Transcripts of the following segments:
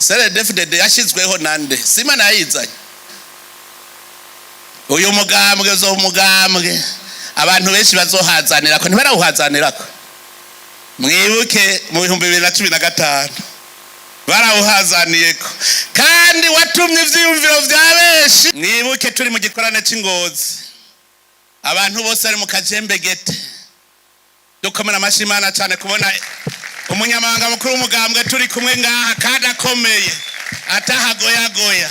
CNDD-FDD yashizweho nande? Si Imana yayizanye? Uyu mugambwe uzo mugambwe abantu benshi bazohazanirako, ntibarawuhazanirako. Mwibuke mu 2015 barawuhazaniyeko, kandi watumye ivyiyumviro vya benshi. Mwibuke turi mu gikorane c'Ingozi, abantu bose bari mu kajembegete. Dukomera amashyi Imana cyane kubona umunyamabanga mukuru w'umugambwe turi kumwe ngaha, kandi akomeye atahagoyagoya.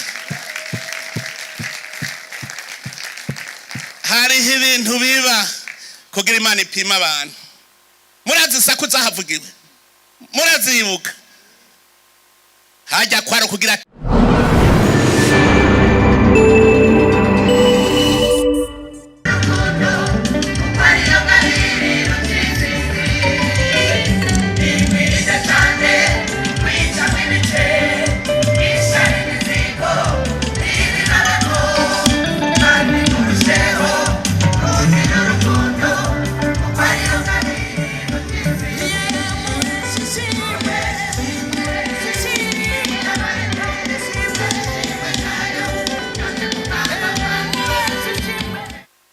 Hariho ibintu biba kugira Imana ipima abantu. Murazi isaku zahavugiwe, murazibuka hajya kwaro kugira.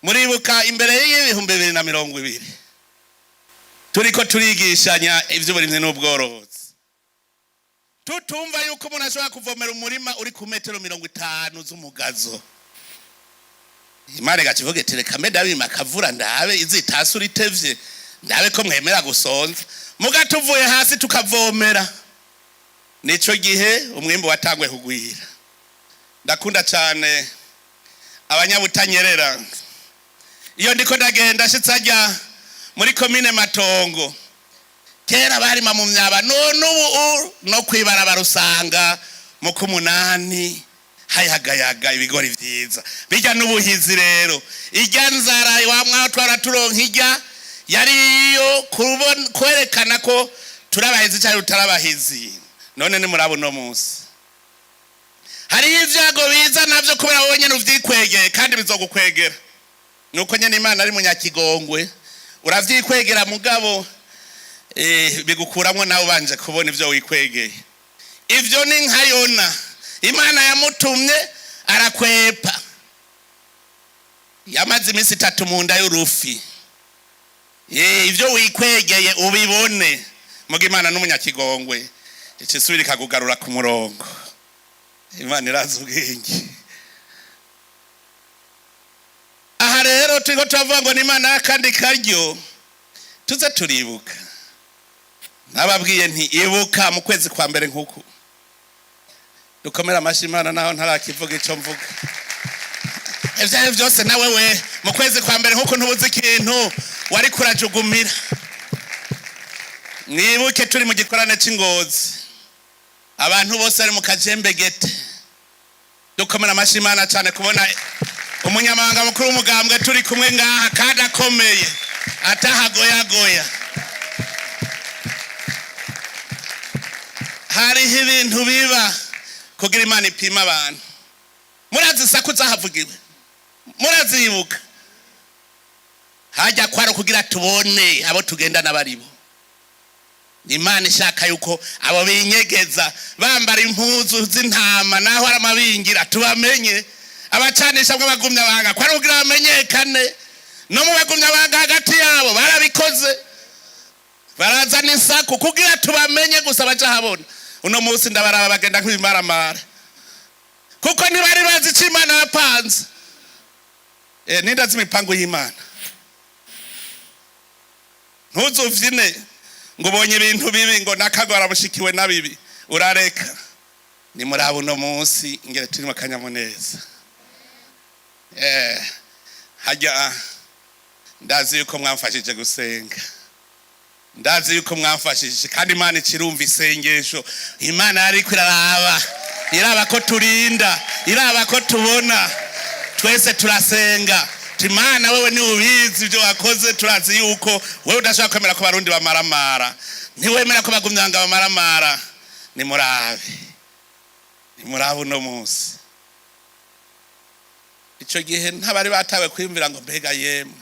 Muribuka imbere y'2020 turiko turigishanya ivy'uburimyi n'ubworozi, tutumva yuko umuntu ashobora kuvomera umurima uri ku metero 50 z'umugazo. Imana igaca ivuga iti: "Reka mbe ndabima akavura, ndabe izitasura itevye, ndabe ko mwemera gusonza." Muga tuvuye hasi tukavomera, nico gihe umwimbu watanguye kugwira. Ndakunda cane abanyabutanyerera. Iyo ndiko ndagenda ashitse ajya muri komine Matongo, kera barima mu myaba, none ubu no kwibarabara usanga mu kumunani hayagayaga ibigori vyiza bijya n'ubuhizi. Rero ijya nzara wa mwaho twara turonka ijya yari iyo kwerekana ko turabahizi cyangwa tutarabahizi. None ni murabo uno munsi hariho ibyago biza navyo kubera wowe nyene uvyikwegeye, kandi bizogukwegera. Nuko nyene Imana ari munyakigongwe, uravyikwegera mugabo bigukuramwo nawe ubanje kubona ivyo wikwegeye. Ivyo ni nka Yona, Imana yamutumye arakwepa, yamaze iminsi 3 mu nda y'urufi. Ivyo wikwegeye ubibone, muga Imana n'umunyakigongwe icisubira ikakugarura ku murongo. Imana irazi ubwenge. Aha rero turiko turavuga ngo ni Imana y'akandi karyo. Tuze turibuka, nababwiye nti ibuka mu kwezi kwa mbere nk'uku. Dukomere amashyi Imana naho ntarakivuga ico mvuga. Ivyo ari vyose, nawe we mu kwezi kwa mbere nk'uku ntubuze ikintu wari kurajugumira. Mwibuke turi mu gikorane c'Ingozi, abantu bose bari mu kajembegete. Dukomera amashyi Imana cyane kubona umunyamabanga mukuru w'umugambwe turi kumwe ngaha, kandi akomeye atahagoyagoya. Hariho ibintu biba kugira Imana ipima abantu. Murazi isaku zahavugiwe, murazibuka hajya kwaro kugira tubone abo tugendana baribo. Imana ishaka yuko abo binyegeza bambara impuzu z'intama naho ari amabingira tubamenye. Abacanisha bw'abagumya banga kwari kugira bamenyekane no mu bagumya banga hagati yabo. Barabikoze, barazana isaku kugira tubamenye gusa baja habona. Uno munsi ndabaraba bagenda nk'ibimaramara, kuko ntibari bazi ico Imana yapanze. Nindazi imipango y'Imana. Ntuzuvyine ngo ubonye ibintu bibi ngo nakagwara bushikiwe na bibi, urareka. Ni muri abo uno munsi ingere turimo akanyamuneza. Hajya ndazi yuko mwamfashije gusenga, ndazi yuko mwamfashije, kandi Imana ikirumva isengesho. Imana yariko iraraba, iraba ko turinda, iraba ko tubona twese turasenga. Imana wewe ni ubizi ibyo wakoze. Turazi yuko wewe udashobora kwemera ko Barundi bamaramara, ntiwemera ko bagumyanga bamaramara. Nimurabe, nimurabe uno munsi. Ico gihe ntabari batawe kwiyumvira ngo mbega yemwe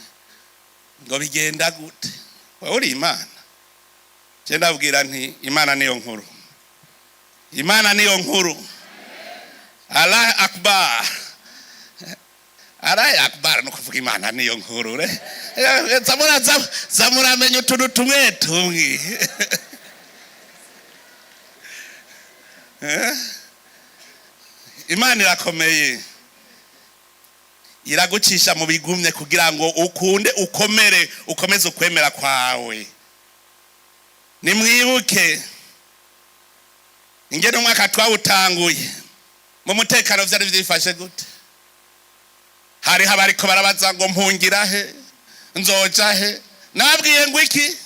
ngo bigenda gute? Wewe uri Imana. Je ndabwira nti Imana niyo nkuru. Imana niyo nkuru. Allah akbar, Allah akbar, no kuvuga Imana niyo nkuru re. Zamura zamuramenya utuntu tumwe tumwe. Imana irakomeye, iragucisha mu bigumye kugira ngo ukunde ukomere, ukomeze ukwemera kwawe. Nimwibuke ingene umwaka twawutanguye mu mutekano vyari vyifashe gute. Hariho abariko barabaza ngo mpungira he, nzoja he? Nababwiye ngo iki?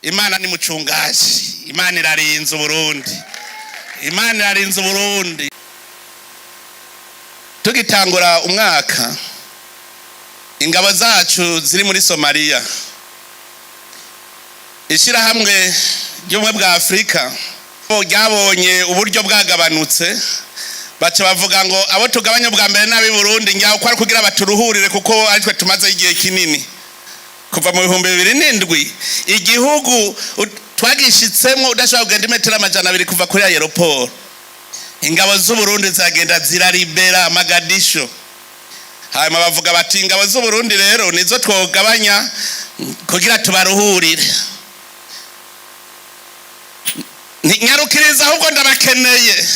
Imana ni mucungaji, Imana irarinze Uburundi, Imana irarinze Uburundi. Tugitangura umwaka, ingabo zacu ziri muri Somalia, ishirahamwe ry'ubumwe bwa Afurika ryabonye uburyo bwagabanutse, baca bavuga ngo abo tugabanya bwa mbere n'ab'i Burundi, nyaho ko ari kugira baturuhurire, kuko aritwe tumaze igihe kinini kuva mu 2007 igihugu twagishitsemwo udashobora kugenda imetero 200 kuva kuri aéroport. Ingabo z'Uburundi ziragenda ziraribera Mogadishu. Hanyuma bavuga bati ingabo z'Uburundi rero nizo twogabanya kugira tubaruhurire. Ntinyarukiriza ahubwo ndabakeneye,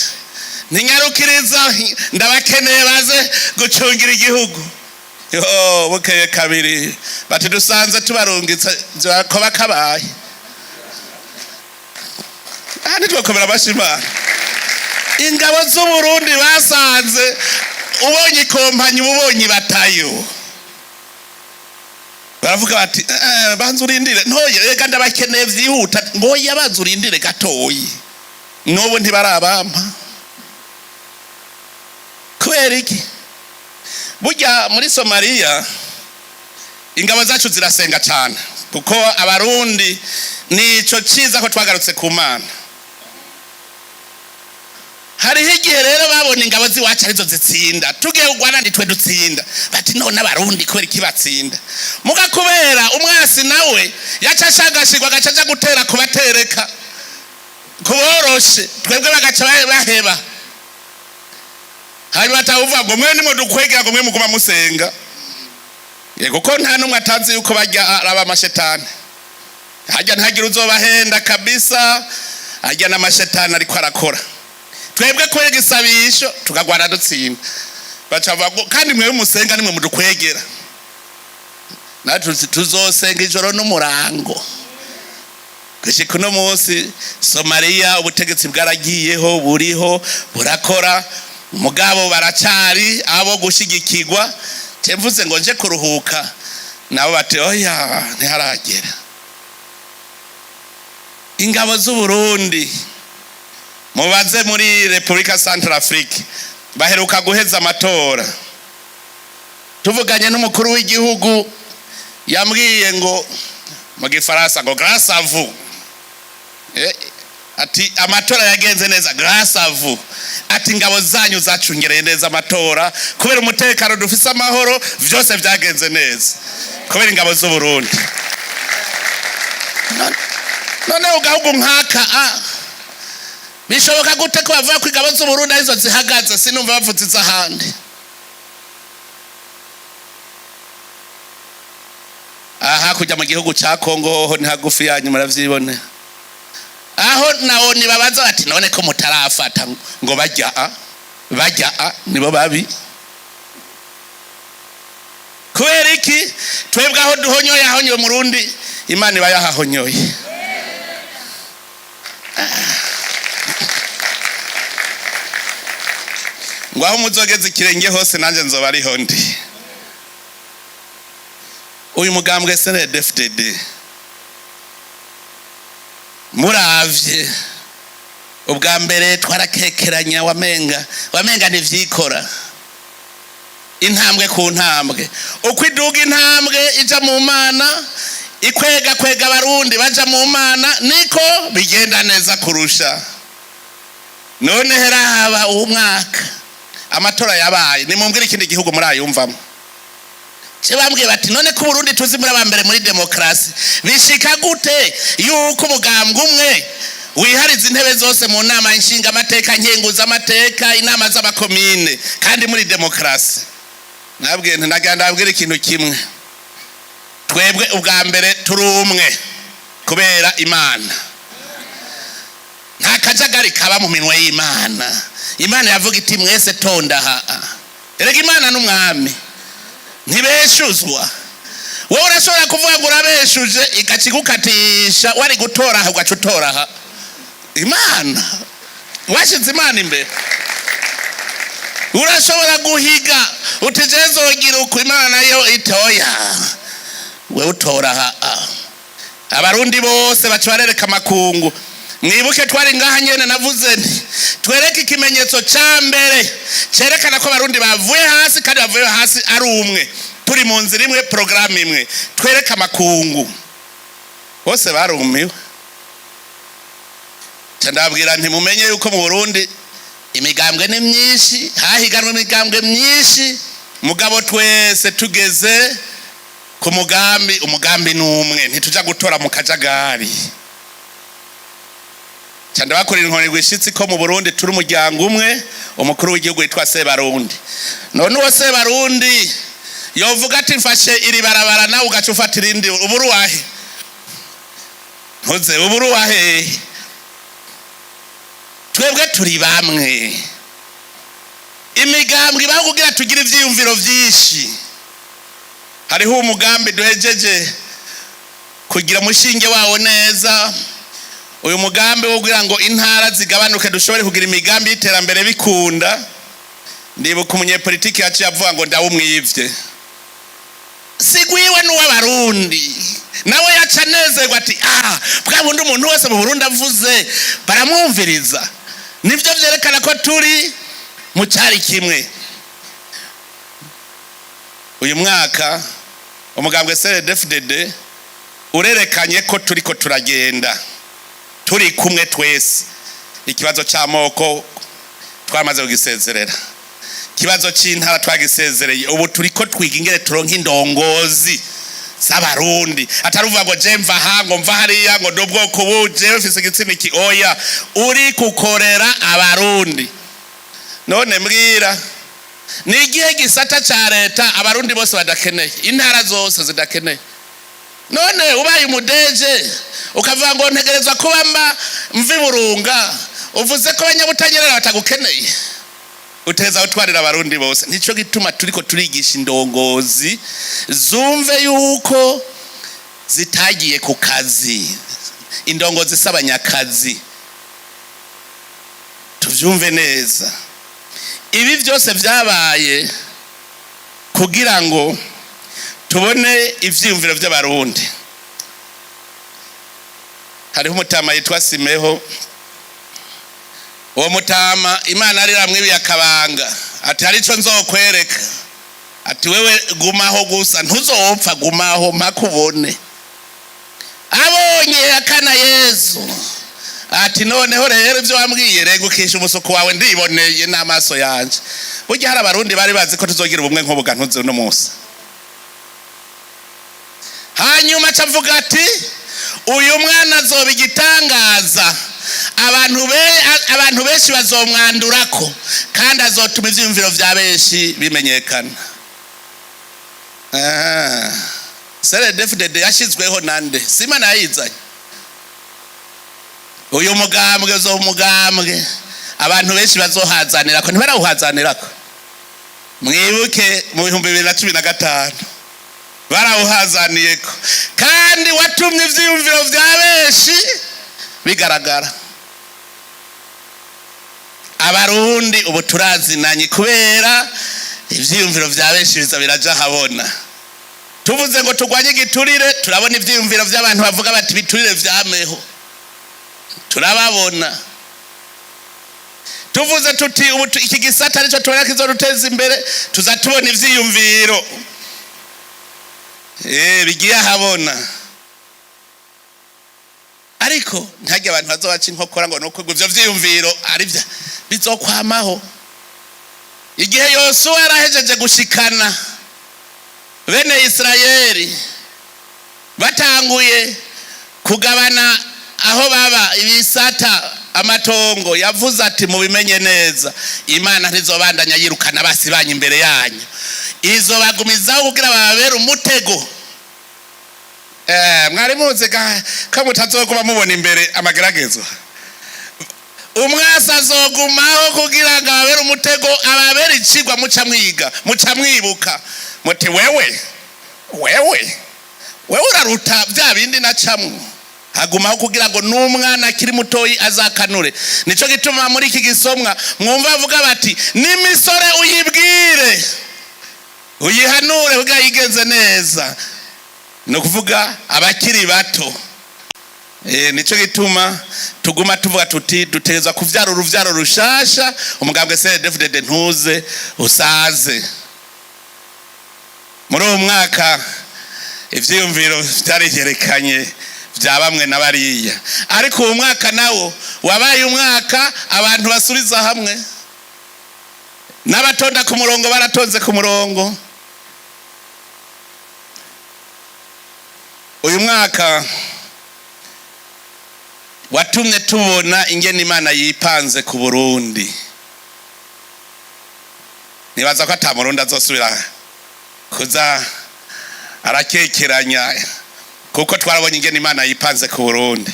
ntinyarukiriza ndabakeneye baze gucungira igihugu. Yo, bukeye kabiri bati dusanze tubarungitse ko bakabaye. Aha ntitwokomera amashyi Imana. Ingabo z'Uburundi basanze ubonye ikompanyi ubonye batayo, baravuga bati banza urindire ntoye, reka ndabakeneye vyihuta, ngoya banza urindire gatoyi. N'ubu ntibarabampa. Kubera iki? Burya muri Somalia ingabo zacu zirasenga cyane, kuko Abarundi nico ciza ko twagarutse ku Mana. Hariho igihe rero babona ingabo z'iwacu arizo zitsinda, tugiye kurwana nitwe dutsinda, bati none Abarundi kubera iki batsinda? Muga kubera umwasi nawe yaca ashagashirwa agaca aja gutera kubatereka kuboroshe, twebwe bagaca baheba. Hanyuma batawuvuga ngo mwe nimwe dukwegera, ngo mwe muguma musenga. Yego, kuko nta n'umwe atazi yuko barya araba amashetani. Harya ntagire uzobahenda kabisa, harya n'amashetani ariko arakora. Twebwe kubera igisabisho tukagwana dutsinda, baca bavuga ngo kandi mwewe musenga nimwe mudukwegera. Natwe tuzosenga ijoro n'umurango gushika uno munsi. Somalia ubutegetsi bwaragiyeho, buriho burakora, mugabo baracari abo gushigikirwa. Mvuze ngo nje kuruhuka, nabo bati oya ntiharagera. Ingabo z'Uburundi mubaze muri Republika Centrafrique baheruka guheza amatora. Tuvuganye n'umukuru w'igihugu yambwiye ngo mu gifaransa ngo grâce à vous. Ati amatora yagenze neza grâce à vous, ati ingabo zanyu zacungereye neza amatora, kubera umutekano dufise, amahoro, vyose vyagenze neza kubera ingabo z'Uburundi. None ugahugu nkaka a bishoboka gute ko bavuga ko ingabo z'Uburundi arizo zihagaze, sinumva bavuze iz'ahandi? Aha kujya mu gihugu ca Kongo hoho ni hagufi yanyu, muravyibone. Aho nawo nibabaza bati none ko mutarafata, ngo bajya a bajya a nibo babi. Kubera iki? Twebwe aho duhonyoye ahonyoye Murundi, Imana iba yahahonyoye. Ngo aho muzogeza ikirenge hose nanjye nzoba ariho ndi. Uyu mugambwe CNDD-FDD muravye ubwa mbere twarakekeranya, wamenga ntivyikora, intambwe ku ntambwe uko iduga, intambwe ija mu Mana, ikwega kwega Abarundi baja mu Mana, niko bigenda neza kurusha. None heraba uwo mwaka amatora yabaye, nimumbwire ikindi gihugu murayumvamo. Ce bambwiye bati none ko Burundi tuzi muri abambere muri demokrasi, bishika gute yuko umugambwe umwe Wiharize intebe zose mu nama nshingamateka, nkenguzamateka, inama z'abakomine, kandi muri demokarasi. Nabwiye nti nagira ndabwira ikintu kimwe: twebwe ubwa mbere turi umwe kubera Imana. Nta kajagari kaba mu minwe y'Imana. Imana yavuga iti: "Mwese tonda aha." Erega Imana n'umwami ntibeshuzwa. Wowe urashobora kuvuga ngo urabeshuje, igakigukatisha. Wari gutora aha, ugaca utora aha. Imana, washyize Imana imbere, urashobora guhiga uti: "Jezogira uko." Imana yo itoya, wewe utora aha. Abarundi bose baca barereka amakungu. Mwibuke twari ngaha nyene, navuze nti: "Twereke ikimenyetso ca mbere cerekana ko abarundi bavuye hasi, kandi bavuye hasi ari umwe, turi mu nzira imwe, porogaramu imwe. Twereke amakungu." Bose barumiwe. Ca ndababwira nti: "Mumenye yuko mu Burundi imigambwe ni myinshi, hahiganwa imigambwe myinshi, mugabo twese tugeze ku mugambi, umugambi ni umwe, ntituja gutora mu kajagari." Ca ndabakorera inkoni rwishitsi ko mu Burundi turi umuryango umwe, umukuru w'igihugu witwa Sebarundi. None uwo Sebarundi yovuga ati: "Mfashe iri barabara," nawe ugaca ufata irindi, uburi wahe? Ntuze uburi wahe? Twebwe turi bamwe. Imigambwe ibaho kugira tugire ivyiyumviro vyinshi. Hariho umugambi duhejeje kugira umushinge wawo neza, uyu mugambi wo kugira ngo intara zigabanuke, dushobore kugira imigambi y'iterambere bikunda. Ndibuka umunyepolitiki yaciye avuga ngo ndawumwivye, sigwiwe n'uw'abarundi. Nawe yaca anezerwa ati: "Ah, bwa bundi umuntu wese mu Burundi avuze baramwumviriza." Nivyo vyerekana ko turi mu cyari kimwe. Uyu mwaka umugambwe CNDD-FDD urerekanye ko turiko turagenda turi kumwe twese. Ikibazo c'amoko twamaze kugisezerera, ikibazo c'intara twagisezereye. Ubu turiko twiga ingene turonka indongozi z'abarundi, atari uvuga ngo je mva aha, ngo mva hariya, ngo ndi ubwoko ubu, jewe mfise igitsina iki. Oya, uri kukorera abarundi. None mbwira, ni igihe gisata ca leta abarundi bose badakeneye, intara zose zidakeneye? None ubaye umudeje ukavuga ngo ntegerezwa kuba mba mvi Burunga, uvuze ko abanyabutanyerera batagukeneye? Uteza gutwarira abarundi bose. Nico gituma turiko turigisha indongozi zumve yuko zitagiye ku kazi. Indongozi s'abanyakazi, tuvyumve neza. Ibi byose vyabaye kugira ngo tubone ivyiyumviro vy'abarundi. Hariho umutama yitwa Simeho. Uwo mutama, Imana ariramwibiye akabanga, ati: "Hari ico nzokwereka." Ati: "Wewe gumaho gusa, ntuzopfa, gumaho mpaka ubone." Abonye akana Yezu, ati: "Noneho rero ibyo wambwiye, regukisha umusuku wawe, ndiboneye n'amaso yanje." Burya hari abarundi bari bazi ko tuzogira ubumwe nk'ubu ntuzi uno munsi. Hanyuma acavuga ati: "Uyu mwana azoba igitangaza, abantu benshi bazomwandurako, kandi azotuma ivyiyumviro vya benshi bimenyekana." CNDD-FDD yashizweho nande? Sima yayizanye. Uyu mugambwe uzoba umugambwe abantu benshi bazohazanirako. Ntibarawuhazanirako? Mwibuke mu 2015 barawuhazaniyeko, kandi watumye ivyiyumviro vya benshi bigaragara. Abarundi ubu turazinanye kubera ivyiyumviro vya benshi biza biraja habona. Tuvuze ngo turwanye igiturire, turabona ivyiyumviro vy'abantu bavuga bati: "Biturire vyameho." Turababona. Tuvuze tuti ubu iki gisata nicyo tubona kizoduteza imbere, tuza tubona ivyiyumviro bigiye ahabona. Ariko ntihagire abantu bazobaca inkokora ngo nuko ivyo vyiyumviro ari vya bizokwamaho. Igihe Yosuwa yarahejeje gushikana bene Isirayeli, batanguye kugabana Aho baba ibisata amatongo, yavuze ati: "Mubimenye neza, Imana ntizobandanya yirukana basi banyu imbere yanyu, izobagumizaho kugira bababere umutego." Mwari muzi ko mutazoguma mubona imbere amageragezo? Umwasi azogumaho kugira ngo ababere umutego, ababere icigwa. Muca mwiga, muca mwibuka muti: "Wewe, wewe, wewe uraruta bya bindi nacamwo." Hagumaho kugira ngo n'umwana akiri mutoyi azakanure. Nico gituma muri iki gisomwa mwumva bavuga bati: "N'imisore uyibwire, uyihanure kugira yigenze neza." Ni ukuvuga abakiri bato. Nico gituma tuguma tuvuga tuti dutegerezwa kuvyara uruvyaro rushasha, umugambwe CNDD-FDD ntuze usaze. Muri uwo mwaka ivyiyumviro vyarigerekanye vya bamwe na bariya, ariko uwo mwaka nawo wabaye umwaka abantu basubiza hamwe, n'abatonda ku murongo baratonze ku murongo. Uyu mwaka watumye tubona ingene Imana yipanze ku Burundi. Nibaza ko ata Murundi azosubira kuza arakekeranya, kuko twarabonye ingene Imana yipanze ku Burundi.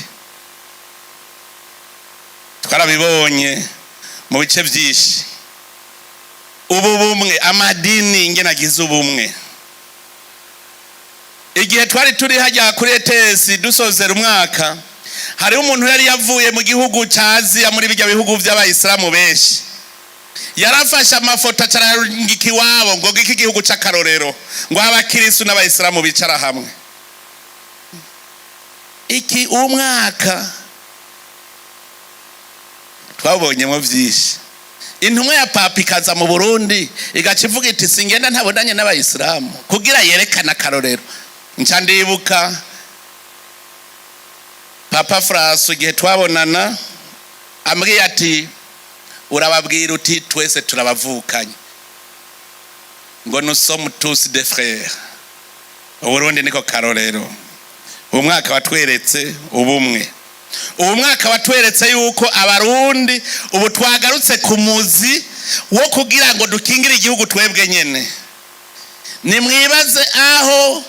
Twarabibonye mu bice byinshi, ubu bumwe, amadini ingene agize ubumwe. Igihe twari turi hajya kuri ETS dusozera umwaka, hariho umuntu yari yavuye mu gihugu cya Aziya, muri bijya bihugu by'abayisilamu benshi, yarafashe amafoto acararungika iwabo ngo ngiki igihugu c'akarorero, ngo abakirisu n'abayisilamu bicara hamwe. Iki umwaka twabonyemo byinshi. Intumwa ya Papa ikaza mu Burundi, igaca ivuga iti: "Singenda ntabonanye n'abayisilamu," kugira yerekane akarorero. Nca ndibuka Papa Francois, igihe twabonana, ambwiye ati: "Urababwira uti twese turabavukanye," ngo "nous sommes tous des frères". Uburundi niko karorero. Ubu mwaka watweretse ubumwe. Ubu mwaka watweretse yuko Abarundi ubu twagarutse ku muzi wo kugira ngo dukingire igihugu twebwe nyene. Nimwibaze aho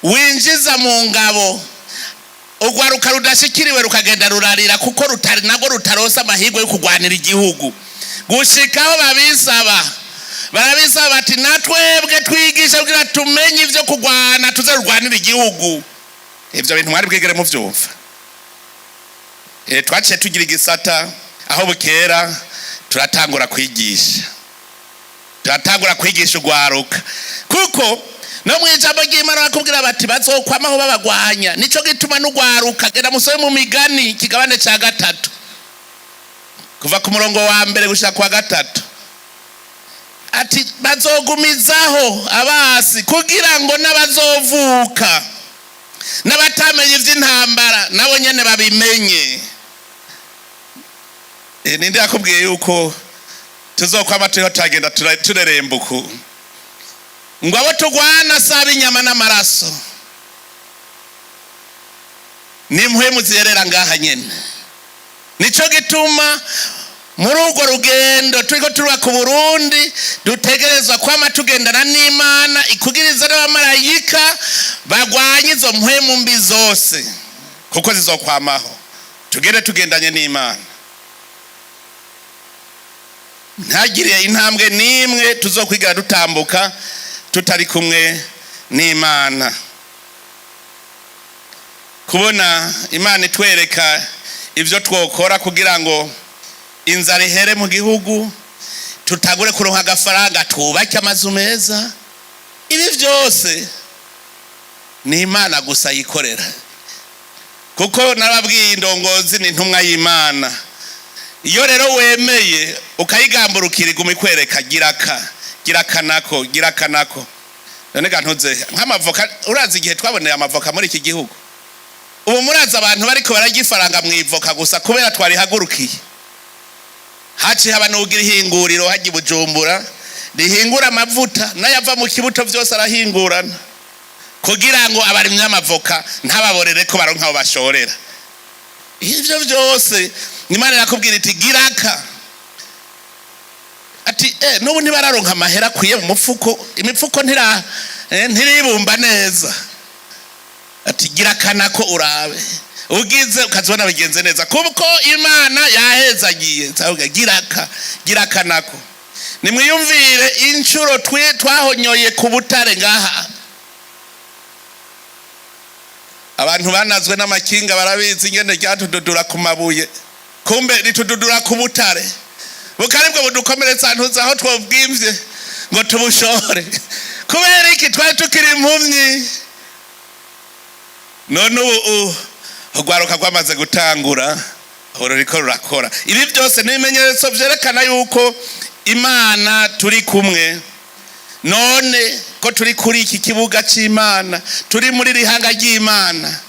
winjiza mu ngabo urwaruka rudashikiriwe, rukagenda rurarira kuko rutari nabwo rutaronsa amahirwe yo kurwanira igihugu, gushikaho babisaba, barabisaba bati: "Natwebwe twigisha kugira tumenye ivyo kurwana, tuze rurwanira igihugu." Ivyo bintu mwari bwigere muvyumva? Twaciye tugira igisata aho bukera, turatangura kwigisha, turatangura kwigisha urwaruka, kuko no mu ijambo ry'Imana bakubwira bati bazokwamaho babagwanya. Nico gituma n'urwaruka, genda musome mu Migani ikigabane ca 3, kuva ku murongo wa 1 gushika kwa 3, ati bazogumizaho abasi kugira ngo n'abazovuka n'abatamenye ivy'intambara nabo nyene babimenye. Ninde yakubwiye yuko tuzokwama turiho turagenda tureremba uku, ngo abo turwana saba inyama n'amaraso, ni impwemu ziyerera ngaha nyene? Nico gituma muri urwo rugendo turiko turubaka Uburundi dutegerezwa kwama tugendana n'Imana, ikugiriza n'abamarayika bagwanye izo mpwemu mbi zose, kuko zizokwamaho. Tugende tugendanye n'Imana, ntagire intambwe n'imwe tuzokwigira dutambuka tutari kumwe n'Imana. Kubona Imana itwereka ibyo twokora kugira ngo inzara ihere mu gihugu, tutagure kuronka agafaranga, twubake amazu meza, ibi byose ni Imana gusa yikorera, kuko narababwiye, indongozi ni intumwa y'Imana. Iyo rero wemeye ukayigamburukira, iguma ikwereka: "Gira aka, gira aka nako, gira aka nako." None ga ntuze nk'amavoka, urazi igihe twaboneye amavoka muri iki gihugu? Ubu murazi abantu bariko bararya ifaranga mu ivoka gusa kubera twarihagurukiye. Haciye haba n'ugira ihinguriro hajya i Bujumbura rihingura amavuta n'ayava mu kibuto, byose arahingurana kugira ngo abarimyi b'amavoka ntababorere ko baronka aho bashorera. Ivyo vyose Imana irakubwira iti giraka. Ati n'ubu ntibararonka amahera akwiye mu mufuko, imifuko ntiribumba neza. Ati girakana ko urabe ugize ukazibona bigenze neza, kuko Imana yahezagiye. Nzavuga giraka, girakanako. Nimwiyumvire inshuro twahonyoye ku butare ngaha. Abantu banazwe n'amakinga barabizi ingene ryatududura ku mabuye, kumbe ritududura ku butare bukaribwo budukomeretsa, ntuzi aho twobwimvye ngo tubushore. Kubera iki? Twari tukiri impumyi. None ubu urwaruka rwamaze gutangura, ubu ruriko rurakora. Ibi byose ni ibimenyetso vyerekana yuko Imana turi kumwe. None ko turi kuri iki kibuga c'Imana, turi muri rihanga ry'Imana,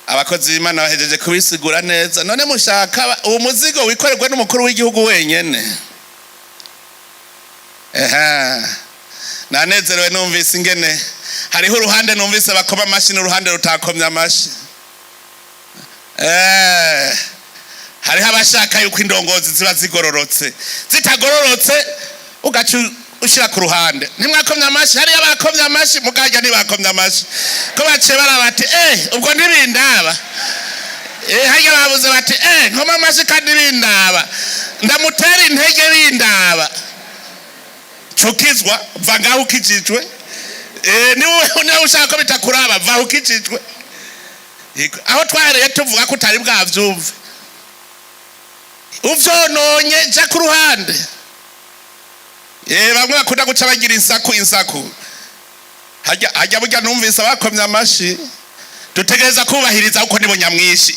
abakozi b'Imana bahejeje kubisigura neza. None mushaka uwo muzigo wikorerwe n'umukuru w'igihugu wenyene? Eha, nanezerewe numvise ingene hariho uruhande numvise bakoma amashi n'uruhande rutakomye amashi. Hariho abashaka yuko indongozi ziba zigororotse, zitagororotse ugaca ushira ku ruhande. Ntimwakomye amashi, hariyo abakomye amashi, mukarya ntibakomye amashi, ko baciye baraba bati ubwo ntibindaba. Harya babuze bati nkoma amashi kandi bindaba, ndamutera intege bindaba. Cukizwa, va ngaho ukijijwe. Niwe ushaka ko bitakuraba, va ukijijwe. Aho twahereye tuvuga ko utari bwavyumve, uvyononye ja ku ruhande. Bamwe bakunda guca bagira insaku insaku. Hajya hajya burya numvise abakomye amashi, dutegereza kubahiriza kuko nibo nyamwinshi.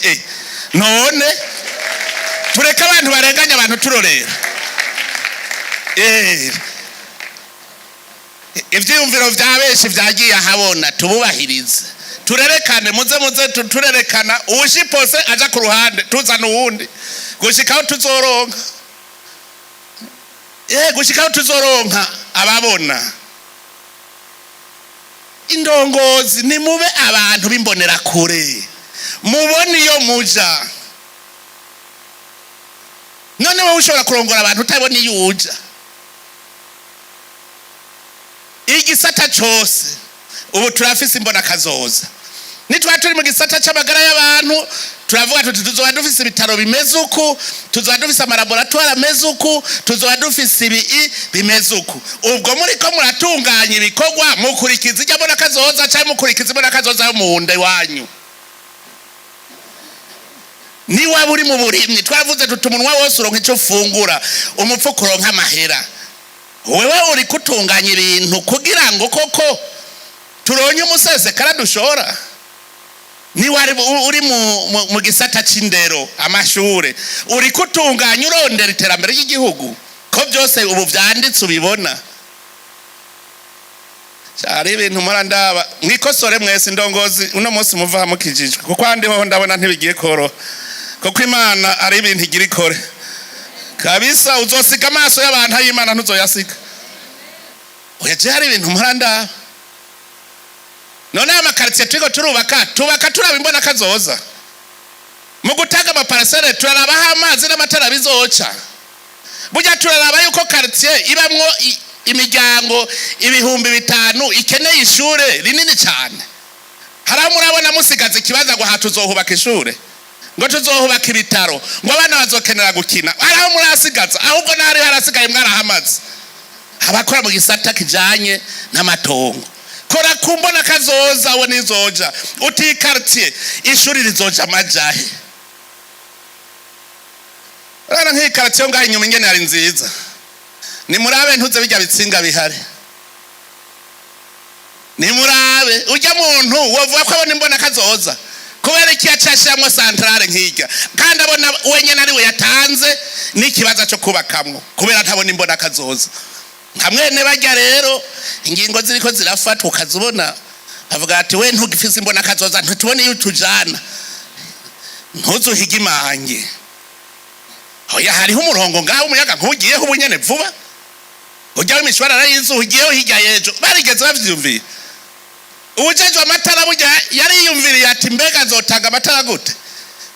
None tureke abantu barenganya abantu turorera? Ivyiyumviro vya benshi vyagiye ahabona, tububahirize, turerekane, muze muze turerekana. Uwushipose aja ku ruhande, tuzana uwundi gushikaho tuzoronka, gushikaho tuzoronka ababona. Indongozi, nimube abantu b'imbonerakure, mubone iyo muja. None wowe ushobora kurongora abantu utabona iyo uja? Igisata cose ubu turafise imbona kazoza. Nitwa turi mu gisata c'amagara y'abantu, turavuga tuti tuzoba dufise ibitaro bimeze uku, tuzoba dufise amalaboratoire ameze uku, tuzoba dufise ibi bimeze uku. Ubwo muriko muratunganya ibikorwa, mukurikiza ijya mbona kazoza canke mukurikiza imbona kazoza yo mu nda iwanyu? Niwaba uri mu burimyi, twavuze tuti umunwa wose uronka ico ufungura, umupfuko uronka amahera. Wewe uri kutunganya ibintu kugira ngo koko turonye umusesekara dushora? Niba uri mu gisata c'indero, amashure, uri kutunganya urondera iterambere ry'igihugu, ko byose ubu vyanditse ubibona? Hari ibintu mpora ndaba. Mwikosore mwese indongozi, uno munsi muva mukijijwe, kuko ahandi hoho ndabona ntibigiye koroha, kuko Imana ari ibintu igira ikore kabisa. Uzosiga amaso y'abantu, ay'Imana ntuzoyasiga. Oya, je hari ibintu mpora ndaba. None aya makaritsiye turiko turubaka, tubaka turaba imbona kazoza? Mu gutanga amaparasere turaraba aho amazi n'amatara bizoca? Burya turaraba yuko karitsiye ibamwo imiryango 5000 ikeneye ishure rinini cyane? Hari aho murabona musigaza ikibanza ngo aha tuzohubaka ishure, ngo tuzohubaka ibitaro, ngo abana bazokenera gukina? Hari aho murasigaza? Ahubwo n'ahari harasigaye mwarahamaze. Abakora mu gisata kijanye n'amatongo, kora ku mbona kazoza. We nizoja uti quartier ishuri rizoja amajahe? Urabona nk'iyi quartier yo ngaho inyuma ingene yari nziza. Nimurabe ntuze bijya bitsinga bihari, nimurabe ujya muntu wovuga ko abona imbona kazoza. Kubera iki yacashiramwo centrale nk'irya, kandi abona wenyene ari we yatanze n'ikibaza cyo kubakamwo? Kubera ntabona imbona kazoza. Nka mwene bajya rero, ingingo ziriko zirafatwa ukazibona avuga ati we ntugifise imbona kazoza, ntitubone iyo utujana, ntuzuhige imange. Oya, hariho umurongo ngaho umuyaga ntugiyeho ubunyene vuba, ujya w'imishwarara y'izuba ugiyeho hirya y'ejo. Barigeze bavyumviye? Uwujejwe amatara burya yariyumviriye ati: "Mbega nzotanga amatara gute?"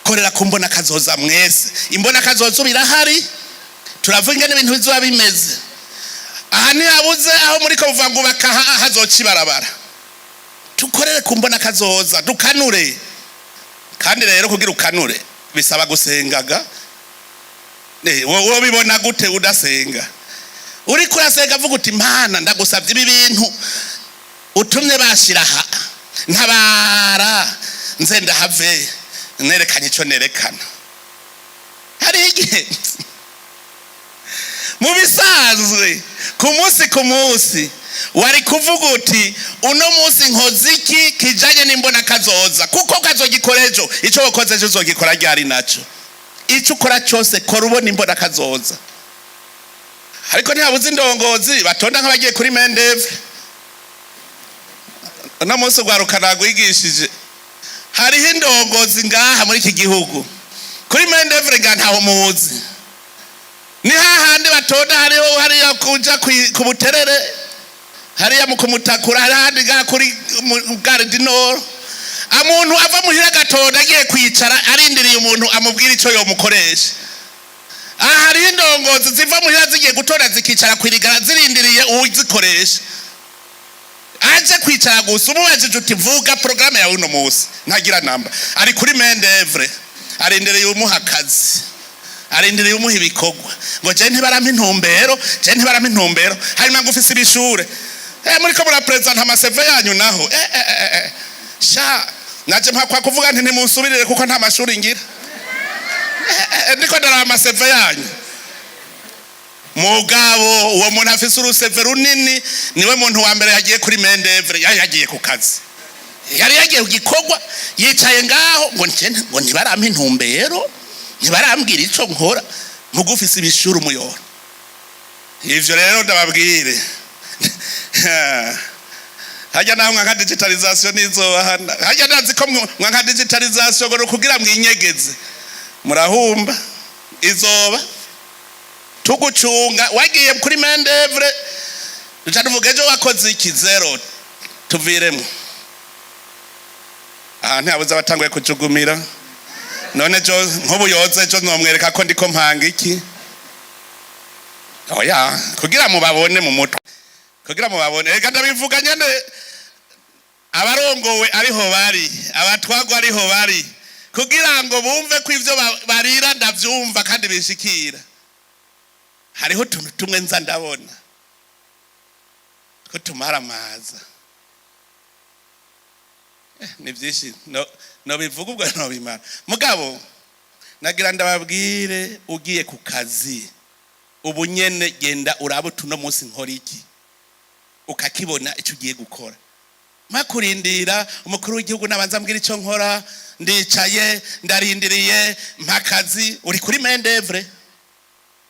Korera ku mbona kazoza mwese. Imbona kazoza ubu irahari, turavuga ingene ibintu bizoba bimeze. Aha ntihabuze aho muri ko buvuga ngo ubaka aha hazoca ibarabara. Tukorere ku mbona kazoza, dukanure. Kandi rero kugira ukanure bisaba gusengaga. Wowe bibona gute udasenga? Uriko urasenga, avuga uti: "Mana, ndagusabye, ibi bintu utumye bashira aha, ntabara nze ndahave nerekanye ico nerekana." Hari igihe mu bisanzwe ku munsi ku munsi wari kuvuga uti: "Uno munsi nkoze iki kijanye n'imbona kazoza?" Kuko kazogikora ejo. Ico wakoze ejo uzogikora ryari naco? Ico ukora cyose, kora ubona imbona kazoza. Ariko ntihabuze indongozi batonda nk'abagiye kuri main-d'œuvre. Uno munsi ugwaruka nagwigishije. Hariho indongozi ngaha muri iki gihugu kuri main-d'œuvre nga ntaho muzi. Ni hahandi batonda, hariho hariya kuja ku Buterere, hariya mu Kumutakura, hari hahandi ngaha kuri Gare du Nord. Amuntu ava muhira agatonda agiye kwicara arindiriye umuntu amubwira ico yomukoresha. Aha hariho indongozi ziva muhira zigiye gutora, zikicara kwirigara zirindiriye uwuzikoresha aje kwicara gusa. Umubajije uti: "Vuga porogaramu yawe uno munsi," ntagira namba. Ari kuri main-d'œuvre, arindiriye umuha akazi, arindiriye umuha ibikorwa. Ngo: "Je ntibarampa intumbero, je ntibarampa intumbero." Hanyuma ngo ufise ibishure, muriko murapresenta ama CV yanyu naho. Sha naje mpakwa kuvuga nti: "Ntimunsubirire kuko nta mashuri ngira." Ndiko ndaraba ama CV yanyu. Mugabo uwo muntu afise uru CV runini niwe muntu wa mbere yagiye kuri main-d'œuvre. Yari yagiye ku kazi, yari yagiye ku gikorwa, yicaye ngaho ngo ngo ntibarampa intumbero, ntibarambwira ico nkora. Mugufise ibishuri umuyoro. Ivyo rero ndababwire, hajya naho mwanka digitalisation nizobahana. Hajya ndazi ko mwanka digitalisation ngo kugira mwinyegeze, murahumba. Izoba tugucunga. Wagiye kuri main-d'œuvre, duca tuvuga: "Ejo wakoze iki?" Zéro. Tuviremo aha. Ntihabuze abatanguye kujugumira. None ejo nk'ubu yoze, ejo nomwereka ko ndiko mpanga iki? Oya, kugira mubabone mu mutwe, kugira mubabone. Reka ndabivuga nyene, abarongowe ariho bari, abatwagwa ariho bari, kugira ngo bumve ko ivyo barira ndavyumva kandi bishikira. Hariho utuntu tumwe nza ndabona ko tumaramaza. Ni byinshi no bivuga ubwo no bimara. Mugabo nagira ndababwire: ugiye ku kazi ubu nyene, genda urabe utuno munsi nkora iki, ukakibona icyo ugiye gukora. Makurindira umukuru w'igihugu nabanza mbwira icyo nkora, ndicaye ndarindiriye mpakazi. Uri kuri main-d'œuvre,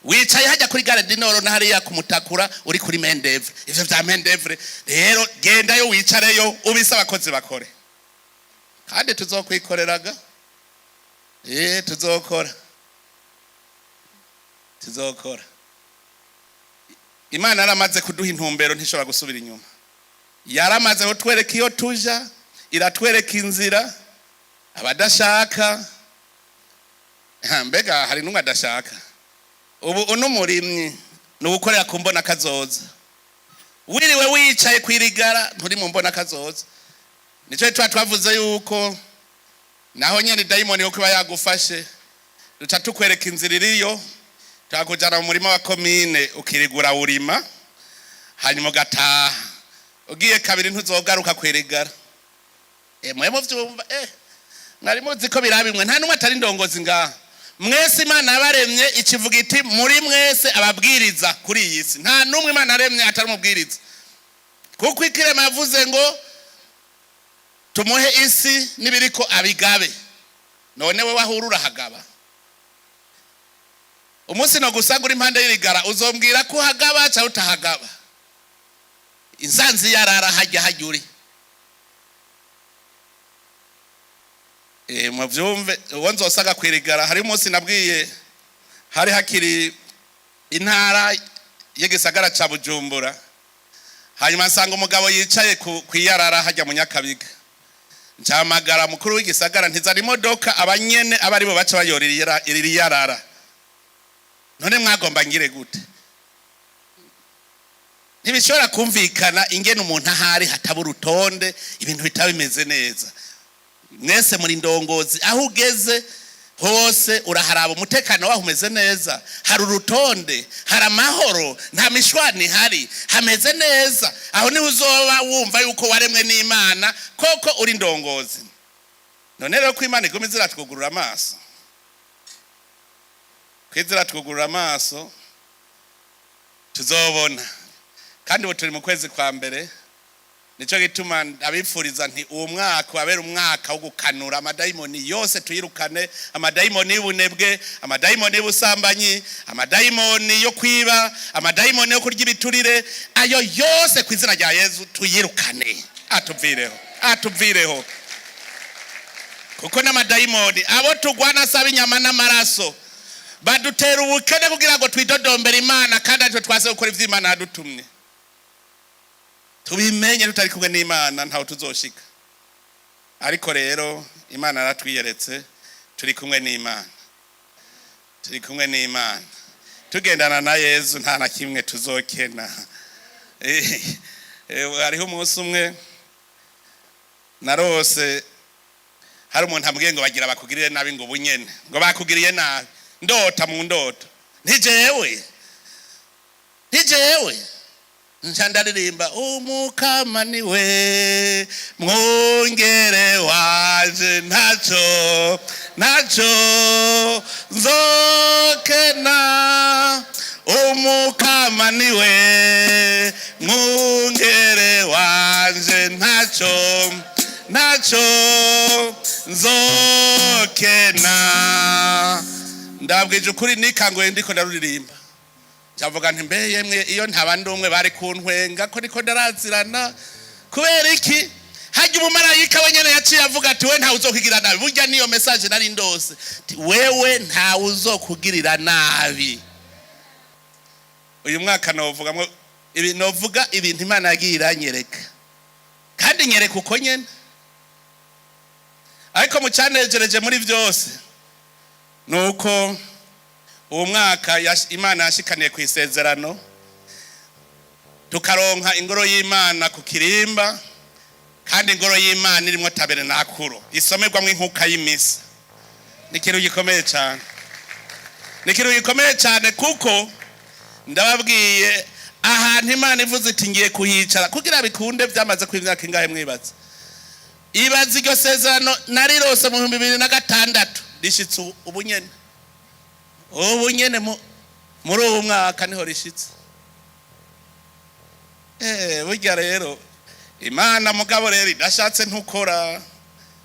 wicaye hajya kuri Gare du Nord na hariya kumutakura, uri kuri main-d'œuvre. Ivyo vya main-d'œuvre rero, gendayo wicareyo, ubise abakozi bakore. Kandi tuzokwikoreraga. Tuzokora, tuzokora. Imana yaramaze kuduha intumbero, ntishobora gusubira inyuma. Yaramaze kutwereka iyo tuja, iratwereka inzira. Abadashaka. Ha, mbega hari n'umwe adashaka? Ubu uno murimyi ni ugukorera ku mbona kazoza. Wiriwe wicaye kwirigara, nturi mu mbona kazoza. Nicyo tuba twavuze yuko naho nyene dayimoni yo kuba yagufashe, duca tukwereka inzira iriyo, tukakujana mu murima wa komine, ukirigura urima, hanyuma ugataha. Ugiye kabiri ntuzogaruka kwirigara. Mwe muvyumva, mwari muzi ko birabimwe. Nta n'umwe atari indongozi ngaha. Mwese Imana yabaremye ikivuga iti: "Muri mwese ababwiriza kuri iyi si." Nta n'umwe Imana yaremye atari umubwiriza, kuko ikirema yavuze ngo tumuhe isi n'ibiriko abigabe. None we wahura urahagaba? Umunsi no gusanga uri impande y'irigara, uzombwira ko uhagaba cyangwa utahagaba. Insanzi yarara hajya hajya uri. Muvyumve, uwo nzosaga kwirigara. Hari umunsi nabwiye, hari hakiri intara y'igisagara ca Bujumbura. Hanyuma nsanga umugabo yicaye ku iyarara hajya mu Nyakabiga. Ncamagara mukuru w'igisagara, ntizana imodoka, abanyene aba aribo baca bayora iri yarara. None mwagomba ngire gute? Ntibishobora kumvikana ingene umuntu ahari hataba urutonde, ibintu bitaba bimeze neza. Mwese muri ndongozi, aho ugeze hose uraharaba umutekano waho umeze neza, hari urutonde, hari amahoro, nta mishwani ihari, hameze neza. Aho niho uzoba wumva yuko waremwe n'Imana koko, uri ndongozi. None rero ko Imana iguma iziratwugurura amaso, ko iziratwugurura amaso, tuzobona. Kandi ubu turi mu kwezi kwa mbere. Nicyo gituma abifuriza nti uwo mwaka wabera umwaka wo gukanura amadayimoni yose, tuyirukane amadayimoni y'ubunebwe, amadayimoni y'ubusambanyi, amadayimoni yo kwiba, amadayimoni yo kurya ibiturire. Ayo yose, ku izina rya Yezu, tuyirukane, atuvireho, atuvireho, kuko n'amadayimoni abo tugwana asaba inyama n'amaraso. Badutera ubukene kugira ngo twidodombere Imana, kandi aritwe twase gukora ivyo Imana yadutumye. Tubimenye, tutari kumwe n'Imana ntawe tuzoshika. Ariko rero Imana yaratwiyeretse, turi kumwe n'Imana, turi kumwe n'Imana, tugendana na Yezu, nta na kimwe tuzokena. Hariho umunsi umwe narose hari umuntu ambwiye ngo bagira bakugirire nabi, ngo ubunyene ngo bakugiriye nabi. Ndota mu ndoto, ntijewe, ntijewe. Nca ndaririmba: "Umukama niwe mwungere wanje, ntaco, ntaco nzokena. Umukama niwe mwungere wanje, ntaco, ntaco nzokena." Ndabwije ukuri, nikanguye ndiko ndaruririmba. Ndavuga nti: "Mbe yemwe, iyo ntaba ndi umwe bari kuntwenga ko niko ndarazirana." Kubera iki? Hajya umumarayika we nyene yaciye avuga ati: "We ntawe uzokugirira nabi." Burya niyo message nari ndose. Ati: "Wewe ntawe uzokugirira nabi." Uyu mwaka novugamwo ibi, novuga ibintu Imana yagiye iranyereka, kandi nyereka uko nyene. Ariko mu cyanejereje muri byose ni uko uwo mwaka Imana yashikaniye ku isezerano, tukaronka ingoro y'Imana ku Kirimba, kandi ingoro y'Imana irimo tabernakulo isomerwamo inkuka y'imisa. Ni ikintu gikomeye cyane, ni ikintu gikomeye cyane, kuko ndababwiye, ahantu Imana ivuze iti "Ngiye kuhicara", kugira bikunde byamaze ku imyaka ingahe? Mwibaza, ibaza iryo sezerano narirose mu 2006, rishitse ubu nyene, ubu nyene muri ubu mwaka niho rishitse. Burya rero Imana, mugabo rero idashatse ntukora.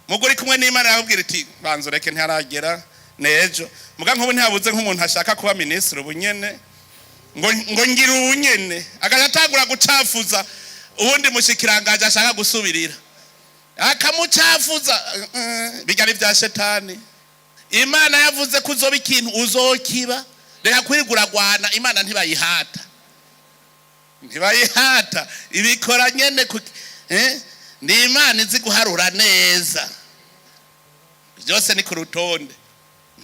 Mugo uri kumwe n'Imana yakubwira iti: "Banza ureke, ntiharagera, nejo." Muga nk'ubu ntihabuze nk'umuntu ashaka kuba minisitiri ubu nyene, ngo ngira ubu nyene, agaca atangura gucafuza uwundi mushikirangaje ashaka gusubirira, akamucafuza. Bijya ari bya shetani. Imana yavuze ko uzoba ikintu, uzokiba. Reka kwiriguragwana. Imana ntibayihata, ntibayihata, ibikora nyene. Ni Imana izi guharura neza, byose ni ku rutonde.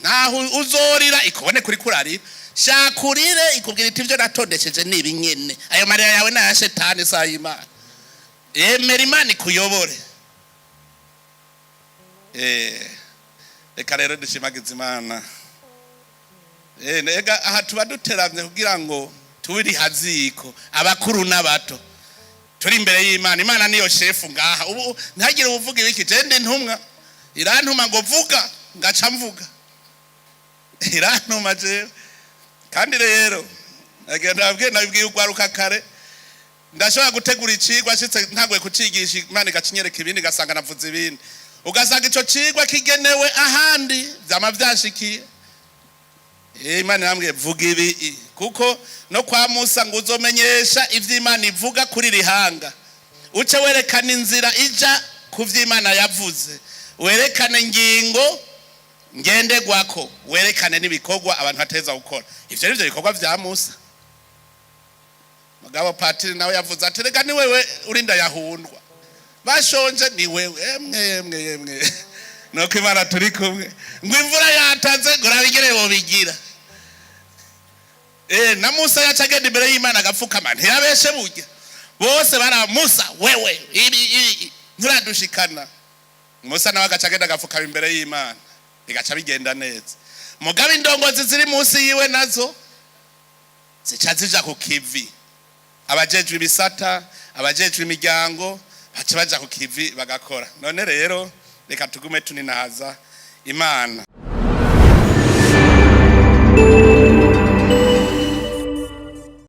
Ntaho uzorira ikubone kuri kurarira. Shaka urire, ikubwira iti: "Ibyo natondesheje ni ibi nyene." Ayo marira yawe ni aya shetani, si ay'Imana. Emera Imana ikuyobore. Reka rero dushimagize Imana. Ega aha tuba duteramye kugira ngo tubiri haziko, abakuru n'abato, turi imbere y'Imana. Imana niyo shefu ngaha. Ubu ntihagire uvuga ibiki, je ndi ntumwa. Irantuma ngo vuga, ngaca mvuga. Irantuma jewe. Kandi rero nagenda nabwiye, nabibwiye ugwaruka kare, ndashobora gutegura icigwa, ashitse ntagoye kucigisha, Imana igacinyereka ibindi, ugasanga navuze ibindi, ugasanga ico cigwa kigenewe ahandi. Vyama vyashikiye. Imana irambwiye: "Vuga ibi", kuko no kwa Musa ngo uzomenyesha ivyo Imana ivuga kuri rihanga, uce werekana inzira ija ku vy'Imana yavuze, werekane ingingo ngenderwako, werekane n'ibikorwa abantu bateza gukora. Ivyo nivyo bikorwa vya Musa. Mugabo patiri nawe yavuze ati reka ni wewe urinda yahundwa, bashonje ni wewe. Emwe emwe emwe, nuko Imana turi kumwe, ngo imvura yataze ngo urabigere wobigira. Na Musa yaca agenda imbere y'Imana agapfukama, ntiyabeshe burya. Bose bara Musa, wewe ibi ibi nturadushikana. Musa nawe agaca agenda agapfukama imbere y'Imana, bigaca bigenda neza. Mugabo indongozi ziri munsi yiwe nazo zica zija ku kivi, abajejwe ibisata, abajejwe imiryango, baca baja ku kivi bagakora. None rero reka tugume tuninahaza Imana.